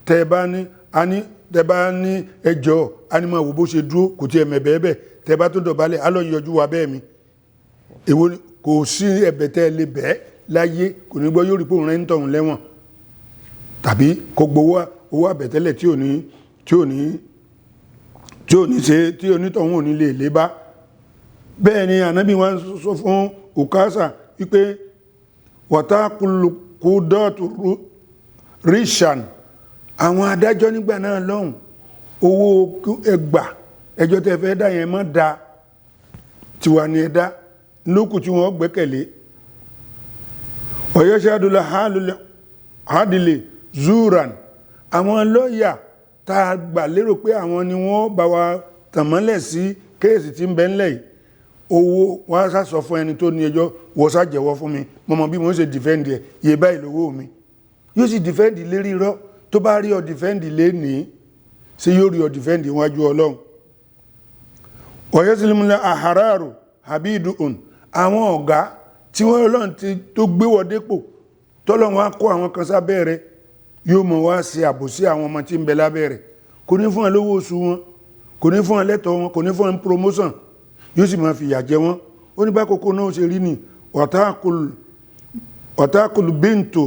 tẹ́ bá ní a ní tẹ́ bá ní ẹjọ́ a ní máa wò bó ṣe dúró kò tiẹ̀ mẹ̀bẹ́ bẹ́ẹ̀, tẹ́ bá tó dọ̀bálẹ̀ á lọ yọjú wa bẹ́ẹ̀ mi. Èwo kò sí ẹ̀bẹ̀ tẹ́ lè bẹ́ẹ̀ láyé kò ní gbọ́, yóò rí pé òun rẹ̀ ń tọ̀hún lẹ́wọ̀n tàbí kó gbowó owó àbẹ̀tẹ́lẹ̀ tí ò ní tí ò ní tí ò ní ṣe tí onítọ̀hún ò ní lè lé bá. Bẹ́ẹ̀ ni ànábì wa sọ fún Ukasa wípé wàtákùlùkùdọ́tù ríṣàn, àwọn adájọ́ nígbà náà lọ́hùn owó ẹgbà ẹjọ́ tẹ́ fẹ́ dá yẹn mọ́ da tiwa ni ẹ dá lókù tí wọ́n gbẹ́kẹ̀lé. Ọ̀yẹ́sàdúlẹ̀ hadìlẹ̀ zuran, àwọn lọ́ọ̀yà tá a gbà lérò pé àwọn ni wọ́n bá wa tànmọ́lẹ̀ sí kéèsì tí ń bẹ ńlẹ̀ yìí, owó wọ́n á sọ fún ẹni tó ní ẹjọ́, wọ́n sá jẹ́wọ́ fún mi, mo mọ bí mo ń ṣe dìfẹ́ǹdì ẹ̀, iye báyìí lówó mi. Yóò sì dìfẹ́ǹdì lérí irọ́. Tó bá rí ọ dìfẹ́ǹdì lénìí, ṣé yóò rí ọ dìfẹ́ǹdì wájú Ọlọ́run? Ọ̀yẹ́sìlímúlẹ̀ àhàràrò àbí ìdùn, àwọn ọ̀gá tí wọ́n Ọlọ́run ti tó gbé wọ dépò, tọ́lọ́run á kó àwọn kan sábẹ́ rẹ̀, yóò mọ̀ wá ṣe àbòsí àwọn ọmọ tí ń bẹ lábẹ́ rẹ̀. Kò ní fún wọn lówó oṣù wọn, kò ní fún wọn lẹ́tọ̀ọ́ wọn, kò ní fún wọn promotion, yóò sì máa fìyà jẹ wọn. Ó ní bá kókó náà ṣe rí ni ọ̀tákùlù bíntò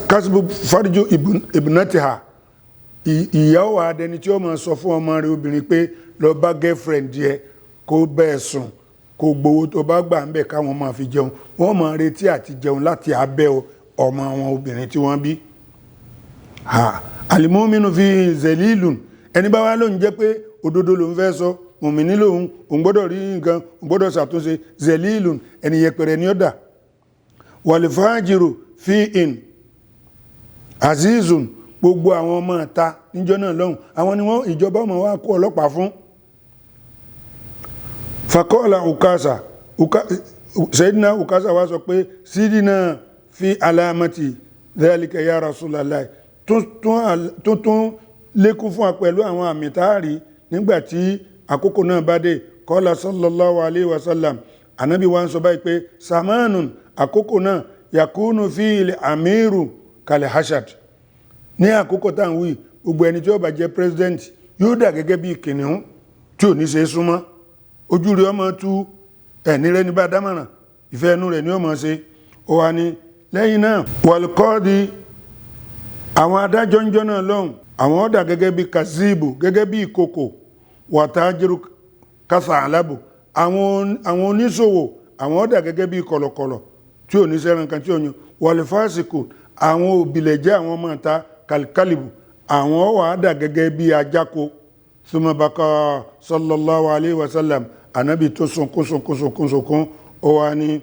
kásìbò fáríjò ìbùnátìhà. Ìyàwó adẹni tí ó máa sọ fún ọmọ rẹ̀ obìnrin pé lọ bá girlfriend yẹ kó bẹ́ẹ̀ sùn, kó gbowó tó bá gbà ń bẹ̀ káwọn máa fi jẹun. Wọ́n máa retí àti jẹun láti abẹ́ ọmọ àwọn obìnrin tí wọ́n bí. Àlìmọ́mínú fi zelilun, ẹni bá wá lóun jẹ́ pé òdodo lòun fẹ́ sọ, mùmíní lòun, òun gbọ́dọ̀ rí nǹkan, òun gbọ́dọ̀ ṣàtúnṣe, zelilun, ẹni yẹpẹrẹ ni ó dà. Wàlífàájìrò fi in azizun, gbogbo àwọn ọmọ ìta níjọ́ náà lọ́hùn, àwọn ni wọ́n ìjọba ọmọ wa kó ọlọ́pàá fún. Fakọ́ọ̀lá ukasa, Sayyidina Ukasa wá sọ pé sídìnà fi alamati dhalika ya Rasulallah, tuntun lékún fún wa pẹ̀lú àwọn àmì táàrí nígbàtí àkókò náà bá dé. Kọ́lá sallallahu alayhi wa sallam, ànábì wa ń sọ báyìí pé samanun, àkókò náà yakunu fi ilẹ̀ amiru kalẹ̀ hashad. Ní àkókò tá à ń wí, gbogbo ẹni tí ó bá jẹ́ president yóò dà gẹ́gẹ́ bí kìnìún tí ò ní ṣe é súnmọ́. Ojú rẹ̀ ọmọ tú, ẹni rẹ̀ ní bá dámọ̀ràn, ìfẹ́ ẹnu rẹ̀ ni ó mọ̀ ṣe. Ó wà ní lẹ́yìn náà wàlúkọ́ọ̀dì, àwọn adájọ́ ń jọ́ náà lọ́hùn, àwọn ọ̀dà gẹ́gẹ́ bí kazeebo, gẹ́gẹ́ bí ìkòkò, wàtájírù kásá alábò, àwọn oníṣòwò, àwọn ọ̀dà gẹ́gẹ́ bí kọ̀lọ̀kọ̀lọ̀ tí ò ní sẹ́ran kan tí ò yan. Wàlúfàsìkò, àwọn òbílẹ̀jẹ́, àwọn ọmọ ìta kàlíkàlìbù, àwọn ọ̀wà àdà gẹ́gẹ́ bí ajáko. Sumabaka sallallahu alayhi wa sallam, anabi tó sunkún sunkún sunkún sunkún, ó wá ní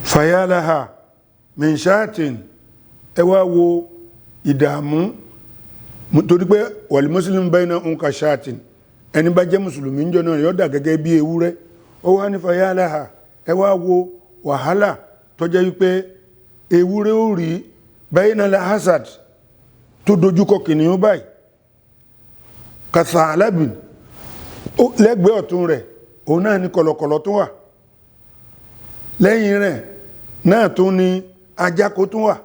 fayalaha min shatin. Ẹ wá wo ìdààmú, torí pé wal muslim bayna nǹka shatin, ẹni bá jẹ́ mùsùlùmí ń jọ náà yóò dà gẹ́gẹ́ bí ewúrẹ́. Ó wá ní fayalaha, ẹ wá wo wàhálà tó jẹ́ wípé ewúrẹ́ ó rí bayna la hasad tó dojúkọ kìnìún báyìí, kàtà alábìn lẹ́gbẹ̀ẹ́ ọ̀tún rẹ̀, òun náà ní kọ̀lọ̀kọ̀lọ̀ tó wà lẹ́yìn rẹ̀, náà tún ní ajáko tún wà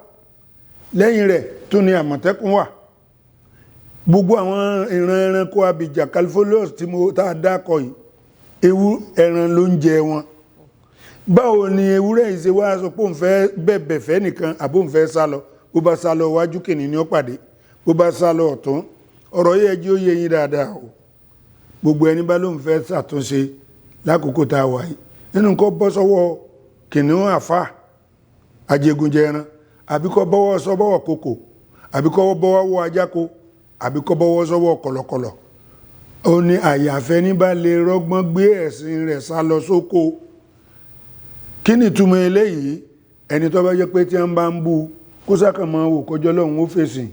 lẹ́yìn rẹ̀, tún ní àmọ̀tẹ́kùn wà. Gbogbo àwọn ìran ẹranko abìjà califolius tí mo tá a dákọ yìí, ewu ẹran ló ń jẹ wọn. Báwo ni ewúrẹ́ yìí ṣe wá sọ pé òun fẹ́ bẹ̀bẹ̀ fẹ́ nìkan àbó òun fẹ́ sá lọ? Bó bá sá lọ wájú, kìnìún ni ó pàdé. Bó bá sá lọ ọ̀tún, ọ̀rọ̀ yìí ẹjẹ́ ó yé yín dáadáa o. Gbogbo ẹni bá lóun fẹ́ ṣàtúnṣe lákòókò tá a wà yìí, nínú kó bọ́ sọ́wọ́ kìnìún àfà ajégunjẹran, àbí kó bọ́wọ́ sọ́wọ́ kòkò, àbí kó bọ́wọ́ wọ ajáko, àbí kó bọ́wọ́ sọ́wọ́ kọ̀lọ̀kọ̀lọ̀. Ó ní àyàfẹ́ ní bá lè rọ́gbọ́n gbé ẹ̀sìn rẹ̀ sá lọ sóko. Kí ni ìtumọ̀ eléyìí? Ẹni tó bá jẹ́ pé tí wọ́n bá ń bú, kó sákàn máa wò kọjọ́ lọ́hùn ó fèsì.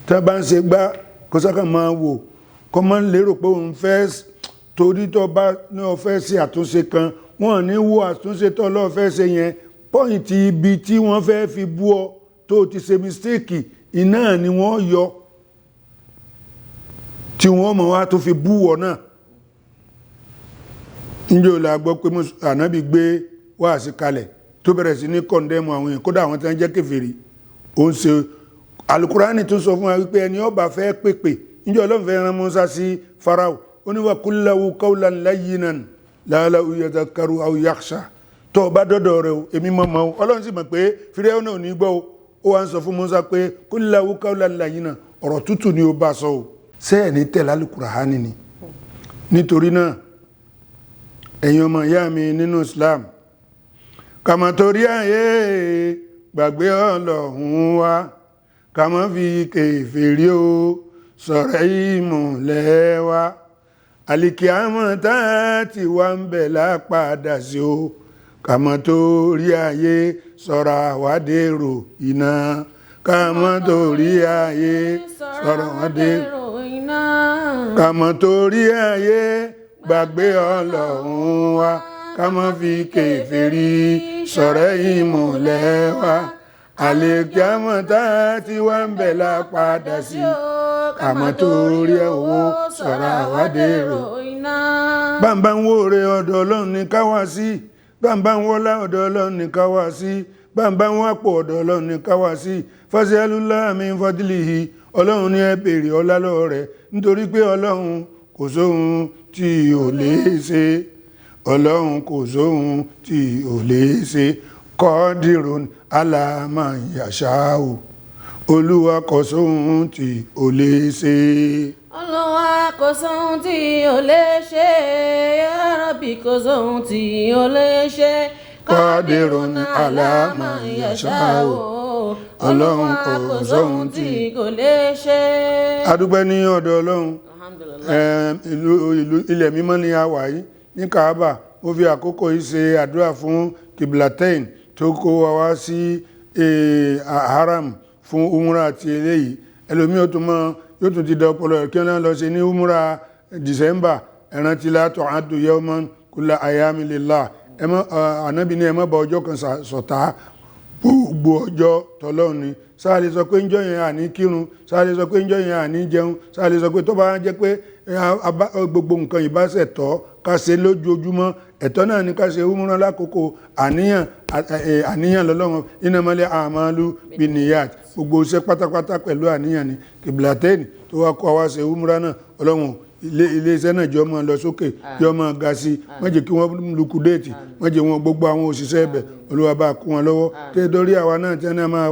Tí wọ́n bá ń ṣe gbá, kó sákàn máa wò, kó máa ń lérò pé òun fẹ́, torí tó bá ní ó fẹ́ ṣe àtúnṣe kan, wọ́n ní wo àtúnṣe tó lọ́ọ́ fẹ́ ṣe yẹn, pọ́ìntì ibi tí wọ́n fẹ́ fi bú ọ tó ti ṣe mistake iná ni wọ́n yọ tí wọ́n mọ̀ wá tó fi bú ọ náà. Níjọ́ la gbọ́ pé ànábì gbé wáàsí kalẹ̀ tó bẹ̀rẹ̀ sí ní kọ̀ndẹ́mù àwọn èèyàn, kódà àwọn tí wọ́n jẹ́ kèfèrí. Ó ń ṣe alukurani tó sọ fún wa wípé ẹni ó bá fẹ́ pèpè, níjọ́ Ọlọ́run fẹ́ rán Mùsá sí Farao, ó ní wa kullahu qawlan layyinan la'allahu yadhakkaru aw yakhsha. Tó o bá dọ́dọ̀ rẹ o, èmi mọ̀ mọ́ o, Ọlọ́run sì mọ̀ pé Fíráúnà náà ò ní gbọ́ o. Ó wá ń sọ fún Mùsá pé kullahu qawlan layyinan, ọ̀rọ̀ tútù ni ó bá sọ o. Sẹ́ẹ̀ ní tẹ̀lé alukurani ni? Nítorí náà, ẹ̀yin ọmọ ìyá mi nínú Islam, kàmá torí ayé gbàgbé Ọlọ́hun wa, kàmá fi kèfèrí o sọ̀rọ̀ ìmùlẹ̀ wa, àlìkíámọ̀ tá a ti wá ń bẹ̀ lápadà sí o, Ká má torí ayé sọ̀rọ̀ àwádèrò iná. Ká má torí ayé sọ̀rọ̀ àwádèrò iná. Ká má torí ayé gbàgbé Ọlọ́run wa. Ká má fi kèfèrí sọ̀rẹ́ ìmùlẹ̀ wa. Àlèkámọ̀ tá a ti wá ń bẹ̀ la padà sí. Ká má torí owó sọ̀rọ̀ àwádèrò iná. Bàbá ń wóore, ọ̀dọ̀ Ọlọ́run ní ká wá sí. Bàbá ń wọ́lá, ọ̀dọ̀ Ọlọ́run ní ká wá sí. Bàbá ń wápò, ọ̀dọ̀ Ọlọ́run ní ká wá sí. Fas'alullaha min fadlihi. Ọlọ́run ní ẹ béèrè ọlá lọ́wọ́ rẹ̀, nítorí pé Ọlọ́run kò sóhun tí ò lè ṣe. Ọlọ́run kò sóhun tí ò lè ṣe. Qadirun ala ma yasha'u. Olúwa kò sóhun tí ò lè ṣe. Olúwa kò sóhun tí ò lè ṣe. Ya Rabbi, kò sóhun tí ò lè ṣe. Qadirun ala ma yasha'u. Ọlọ́run kò sóhun tí kò lè ṣe. A dúpẹ́ ní ọ̀dọ̀ Ọlọ́run. Alhamdulillah. Ìlú ilẹ̀ mímọ́ ni a wà yìí ní Kaaba. Mo fi àkókò yìí ṣe àdúrà fún Kiblatain tó kó wa wá sí haram fún umra àti eléyìí. Ẹlòmíì ó tún mọ yóò tún ti da ọpọlọ rẹ̀ kí wọ́n lọ ṣe ní umra December. Ẹ̀rántí la tu'addu yawman kulla ayami lillah. Ẹ mọ́ Ànábì ní ẹ má bá ọjọ́ kan ṣọ̀tá, gbogbo ọjọ́ tọlọ́run ni. Sáà lè sọ pé ńjọ́ yẹn àní kírun, sáà lè sọ pé ńjọ́ yẹn àní jẹun, sáà lè sọ pé tó bá jẹ́ pé gbogbo nǹkan ìbáṣẹ̀ tọ́ ká ṣe lójoojúmọ́, ẹ̀tọ́ náà ni ká ṣe umrah lákòókò. Àníyàn, àníyàn lọ́lọ́run. Innamal a'malu binniyat. Gbogbo iṣẹ́ pátápátá pẹ̀lú àníyàn ni. Kiblatain tó wá kó wa ṣe umrah náà, Ọlọ́run, ilé iṣẹ́ náà jọ máa lọ sókè, jọ máa ga sí. Má jẹ́ kí wọ́n liquidate, má jẹ́ wọn. Gbogbo àwọn òṣìṣẹ́ ibẹ̀, Olúwa bá kún wọn lọ́wọ́. Tí torí àwa náà tí wọ́n máa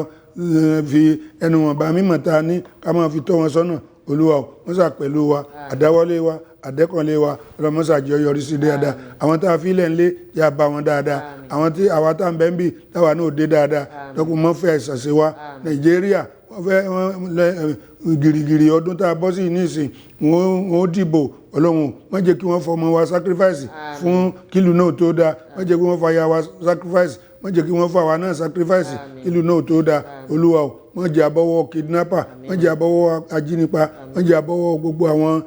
fi ẹnu wọn bá mímọ̀ ta ní ká máa fi tọ́ wọn sọ́nà, Olúwa wọ́n sà pẹ̀lú wa. Àdáwọ́lé wa, àdẹ́kànlé wa, ọlọ́mọ́sà jẹ́ yọrí sí dáadáa. Àwọn tá a fi lẹ̀ ń lé, yà bá wọn dáadáa. Àwọn tí àwa tá à ń bẹ́ ń bì táwa náà dé dáadáa lọ́kùn mọ́ fẹ́ ṣàṣe wa. Nàìjíríà, wọ́n fẹ́ wọ́n lẹ gìrìgìrì ọdún tá a bọ́ sí nísìn, wọ́n ó dìbò. Ọlọ́run, má jẹ́ kí wọ́n fọmọ wa sacrifice fún kílù náà tó dáa. Má jẹ́ kí wọ́n fàyà wa sacrifice. Má jẹ́ kí wọ́n fà wá náà sacrifice kílù náà tó dáa. Olúwa o, má jẹ́ àbọ̀wọ́ kidnapper, má jẹ́ àbọ̀wọ́ ajínipa, má jẹ́ àbọ̀wọ́ gbogbo àwọn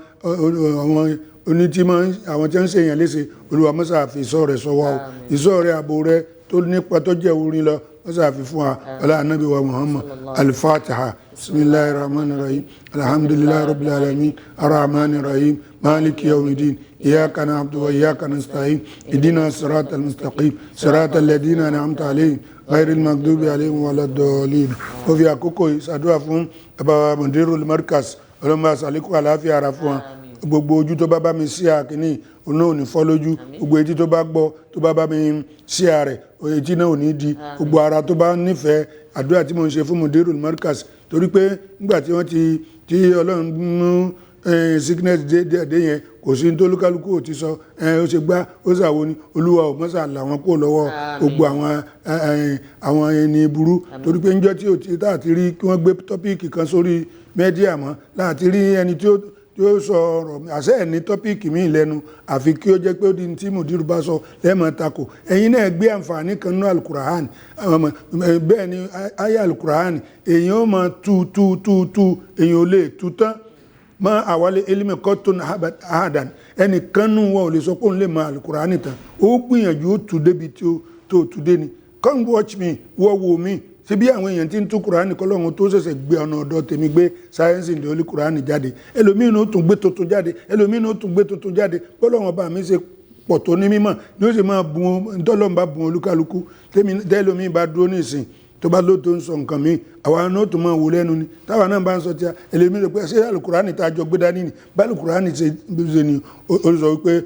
onítí máa ń àwọn tí wọ́n ń ṣèyàn léṣe. Olúwa, má ṣàfi ìṣọ́ rẹ̀ sọ wa o. Ìṣọ́ rẹ̀, ààbò rẹ̀ tó nípa tó jẹ́ orin lọ, má ṣàfi fún wa. Ọlá Anabi wa Muhammad. Al-Fatiha. Bismillahir rahmanir rahim. Alhamdulillahi rabbil alamin, arrahmanir rahim, maliki yawmiddin. Iyyaka na'budu wa iyyaka nasta'in. Ihdina siratal mustaqim, siratal ladina an'amta alayhim, ghayril maghdubi alayhim waladdallin. Ó fi àkókò yìí ṣàdúrà fún bàbá Mudirul Markaz. Ọlọ́mọ àṣàlékún àlàáfíà ara fún wa. Gbogbo ojú tó bá bá mi sí àkíní òun náà ò ní fọ́ lójú. Gbogbo etí tó bá gbọ́, tó bá bá mi sí ààrẹ, etí náà ò ní di. Gbogbo ara tó bá nífẹ̀ẹ́ àdúrà tí mo ń ṣe fún Mudirul Markaz, torí pé nígbà tí wọ́n ti tí Ọlọ́run mú sickness dé dé yẹn, kò sí ní tó lúkálùkù ò ti sọ ó ṣe gbá ó ṣàwo ni. Olúwa ò mọ́sà làwọn kó lọ́wọ́ gbogbo àwọn ẹni burú, torí pé níjọ́ tí ò ti tá àti rí kí wọ́n gbé topic kan sórí media mọ́ láti rí ẹni tí ó sọ ọ̀rọ̀ àṣẹ ẹ̀ ní topic míì lẹ́nu, àfi kí ó jẹ́ pé ó di tí mùdírù bá sọ lẹ́ẹ̀mọ́ tako. Ẹ̀yin náà gbé àǹfààní kan nínú Alukur'an. Bẹ́ẹ̀ ni aya Alukur'an, èèyàn ó máa tú tú tú tú, èèyàn ò lè tú tán. Mọ àwálé elimi kọ́tún ahadan, ẹnìkan nù wọn ò lè sọ pé òun lè mọ Alukur'an tán. Ó gbìyànjú, ó tú débi tí ó tó tú dé ni. Come watch me, wọ́n wo mi ṣe bí àwọn èèyàn tí ń tú Kùránì kọ́lọ́run tó ṣẹ̀ṣẹ̀ gbé ọ̀nà ọ̀dọ̀ tèmi gbé sáyẹ́nsì ní olú Kùránì jáde. Ẹlòmíín ó tún gbé tuntun jáde, ẹlòmíín ó tún gbé tuntun jáde. Bọ́lọ́run ọba mi ṣe pọ̀ tó ní mímọ̀ ni ó sì máa bùn ntọ́lọ́run bá bùn olúkálukú. Tẹ́lòmíín bá dúró ní ìsìn, tó bá lóòótọ́ ń sọ nǹkan mi, àwa náà tó máa wò lẹ́nu ni. Táwa náà bá ń sọ tí a ẹlòmíín rẹ̀ pé ṣé Alukùránì tá a jọ gbé dání ni? Bá Alukùránì ṣe ni ó sọ wípé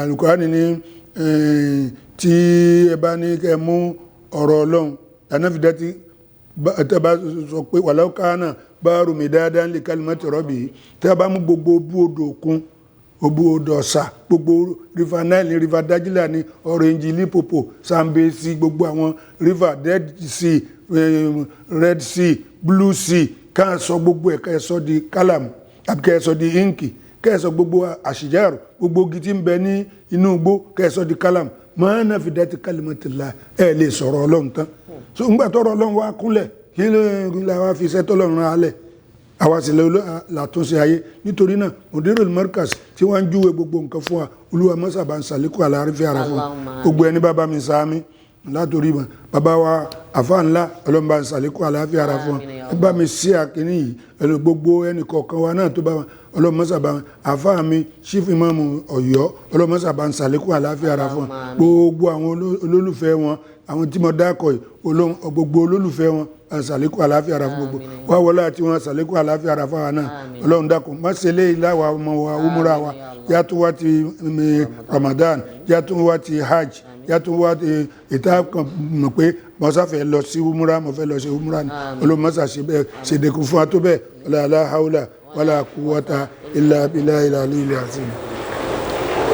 Alukùránì ní tí ẹ bá ní kẹ́ mú ọ̀rọ̀ Ọlọ́run ànáfídàtí tẹ́ bá sọ pé walau kana báàrù mi dáadáa lè kalimati rabbi, tẹ́ bá mú gbogbo bú odò òkun, òbú odò Ọ̀sà, gbogbo River Nile, River Dajila ní Orange, Limpopo, Zambezi, gbogbo àwọn river, Dead Sea, Red Sea, Blue Sea, ká sọ gbogbo ẹ̀, ká ẹ sọ di kálàmù àbí ká ẹ sọ di ink. Kẹ́ẹ̀sọ gbogbo àṣìjáàrò, gbogbo igi tí ń bẹ ní inú igbó, kẹ́ẹ̀sọ di kálàm. Máa náà fi dátì kalimatillah, ẹ̀ lè sọ̀rọ̀ Ọlọ́run tán. So ńgbà tọ́rọ̀ Ọlọ́run wá kúnlẹ̀, kí ló la wá fi iṣẹ́ tọ́lọ́run rán alẹ̀? Àwa sì làtúnṣe ayé. Nítorí náà, Mudirul Markaz tí wọ́n ń júwe gbogbo nǹkan fún wa, Olúwa mọ́sàbá ń sàlékún àlàáfíà ara fún wa. Allahumma. Gbogbo ẹni bá bá mi sáámi látòrí mọ bàbá wa àfa ńlá, ọlọ́mọba ń sàlékún àlàáfíà ara fún wa. Àmín ya Ẹ bá mi sí àkíní yìí ẹlò, gbogbo ẹnì kọ̀ọ̀kan wa náà tó bá wa, ọlọ́mọsàbá àfa mi, Chief Imam Ọ̀yọ́, ọlọ́mọsàbá ń sàlékún àlàáfíà ara fún wa. Allahumma àmín. Gbogbo àwọn olólùfẹ́ wọn, àwọn tí mo dákọ̀ yìí, gbogbo olólùfẹ́ wọn, bá ń sàlékún àlàáfíà ara fún gbogbo Àmín. wa, wọlé àti wọn sàlékún àlàáfíà ara fún wa náà. Àmín. Ọlọ́run dákun, má ṣe léyìí láwa ọmọ wa umura wa. Àmín ya Allah. Yàtọ̀ wá ti Ramadan, yàtọ̀ wá ti hajj, yàtọ̀ wá ti ìta kan mọ̀ pé mo sáfẹ́ lọ sí umura, mo fẹ́ lọ sí umura ni. Àmín. Olùmọ̀sá ṣe bẹ́ẹ̀, ṣèdèkùn fún wa tó bẹ́ẹ̀. Wala la hawla wala quwwata illa billahi al-aliyyil azim.